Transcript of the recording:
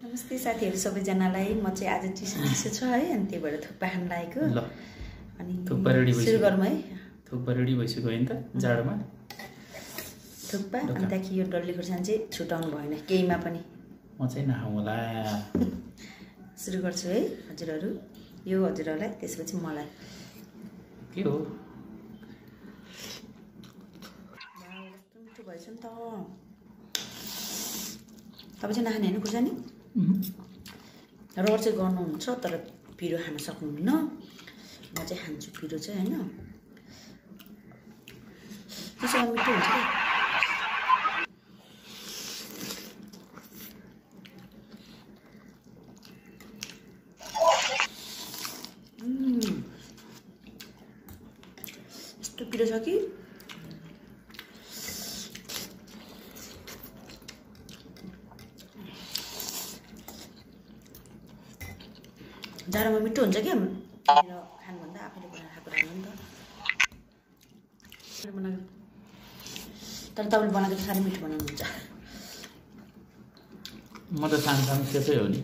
नमस्ते साथीहरु सबैजनालाई म चाहिँ आज चिसो छु है अनि त्यही भएर थुक्पा खान लागेको ल अनि थुक्पा रेडी भइसक्यो सुरु गरौँ है थुक्पा रेडी भइसक्यो हैन त जाडोमा थुक्पा अनि त्यहाँदेखि यो डल्ले खुर्सानी चाहिँ छुटाउनु भएन केहीमा पनि म चाहिँ नखाउँला सुरु गर्छु है हजुरहरु यो हजुरहरुलाई त्यसपछि मलाई के हो मिठो भएछ नि त तपाईं चाहिँ नखाने हैन खुर्सानी रड चाहिँ गर्नुहुन्छ तर पिरो खान सक्नुहुन्न म चाहिँ खान्छु पिरो चाहिँ हैन त्यसो मिठो हुन्छ के यस्तो पिरो छ कि जाडोमा मिठो हुन्छ क्या खानुभन्दा आफैले बनाएर खाएको राम्रो नि त तर तपाईँले बनाएको त साह्रै मिठो बनाउनुहुन्छ म त सानो सानो त्यसै हो नि